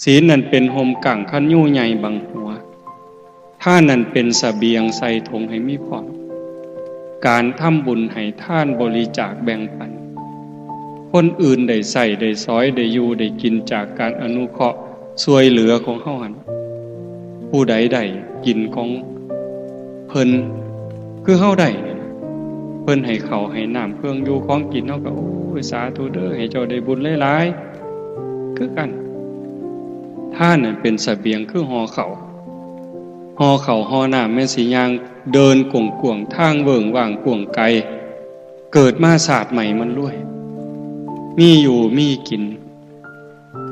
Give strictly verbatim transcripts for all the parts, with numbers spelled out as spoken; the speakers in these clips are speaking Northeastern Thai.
ศีลนั้นเป็นฮ่มกั้งคันยูใหญ่บังหัว ทานนั้นเป็นเสบียงใส่ถุงให้มีพร้อม การทำบุญให้ทานบริจาคแบ่งปัน คนอื่นได้ใช้ได้สอยได้อยู่ได้กินจากการอนุเคราะห์ช่วยเหลือของเฮาหั่น ผู้ใดได้กินของเพิ่น คือเฮาได้นี่ล่ะ เพิ่นให้ข้าวให้น้ำเครื่องอยู่ของกิน เฮาก็ โอ้ย สาธุเด้อ ให้เจ้าได้บุญหลายๆ คือกัน ทานนั่นเป็นเสบียงคือห่อข้าว ห่อข้าวห่อน้ำ แม่นสิย่างเดินกว้างๆ ทางเวิ้งว้างกว้างไกล เกิดมาชาติใหม่มันรวย มีอยู่มีกิน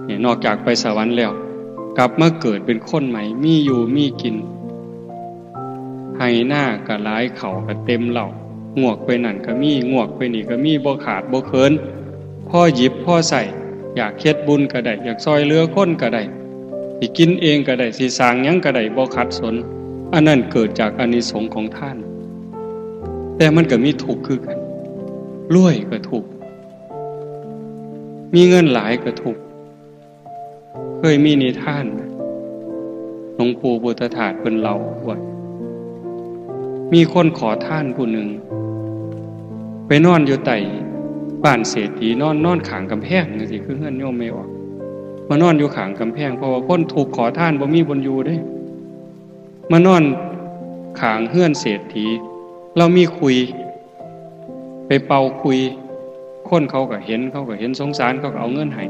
เนี่ย นอกจากไปสวรรค์แล้ว กลับมาเกิดเป็นคนใหม่ มีอยู่มีกิน ไฮ่นาก็หลาย ข้าวก็เต็มเล้า งวกไปนั่นก็มี งวกไปนี่ก็มี บ่ขาดบ่เขิน พอหยิบพอใช้ อยากเฮ็ดบุญก็ได้ อยากซ่อยเหลือคนก็ได้ สิกินเองก็ได้ สิสร้างหยังก็ได้ บ่ขัดสน อันนั้นเกิดจากอานิสงส์ของทาน แต่มันก็มีทุกข์คือกัน รวยก็ทุกข์ มีเงินหลายก็ทุกข์ เคยมีนิทาน หลวงปู่พุทธทาสเพิ่นเล่าว่า มีคนขอทานผู้หนึ่ง ไปนอนอยู่ใต้บ้านเศรษฐี นอน นอนข้างกำแพงจั่งซี้ คือเฮือนโยมแม่ออก มานอนอยู่ข้างกำแพง เพราะว่าคนทุกข์ขอทานบ่มีบ่อนอยู่เด้ มานอนข้างเฮือนเศรษฐี ลาวมีคุย ไปเป่าคุย คนเขาก็เห็น เขาก็เห็นสงสาร เขาก็เอาเงินให้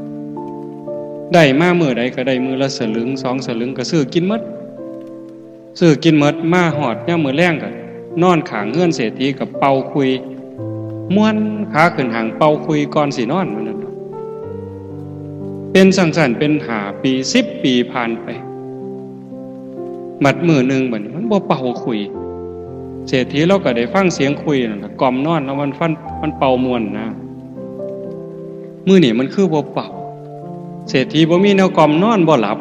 ได้มามื้อใดก็ได้มื้อละสลึงสองสลึง ก็ซื้อกินหมด ซื้อกินหมด มาฮอดยามมื้อแลงก็นอนข้างเฮือนเศรษฐีก็เป่าคุย ม่วนขาขึ้นห้างเป่าคุยก่อนสินอน มื้อนั้น เป็นจั่งซั้นเป็นห้าปี สิบปีผ่านไป บัดมื้อหนึ่งบัดนี้มันบ่เป่าคุย เศรษฐีลาวก็ได้ฟังเสียงคุยนั่นล่ะ กล่อมนอน แล้วมันฟัน มันเป่าม่วนนะ มื้อนี้มันคือบ่เป่า เศรษฐีบ่มีแนวกล่อมนอนบ่หลับ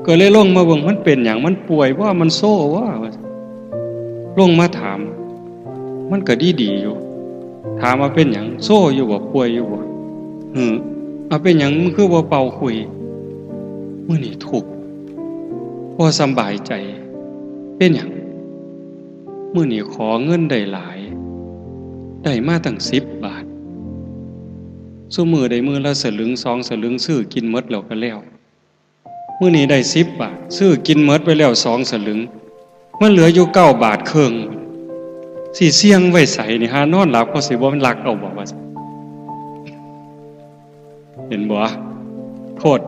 ก็เลยลงมาเบิ่ง มันเป็นหยัง มันป่วยบ่ มันโซบ่ ว่าซั่น ลงมาถาม มันก็ดีๆ อยู่ ถามว่าเป็นหยัง โซอยู่บ่ ป่วยอยู่บ่ หือ เอาเป็นหยัง มึงคือบ่เป่าคุย มื้อนี้ทุกข์ บ่สำบายใจ เป็นหยัง มื้อนี้ขอเงินได้หลาย ได้มาตั้งสิบบาท ซุมื้อได้มื้อละสลึงสองสลึง ซื้อกินหมดแล้วก็แล้ว มื้อนี้ได้สิบบาท ซื้อกินหมดไปแล้วสองสลึง มันเหลืออยู่เก้าบาทครึ่ง สิเสี่ยงไว้ไสนี่ หานอนหลับเขาสิบ่ลักเอาบ่ ว่าซั่น เห็นบ่ โทษ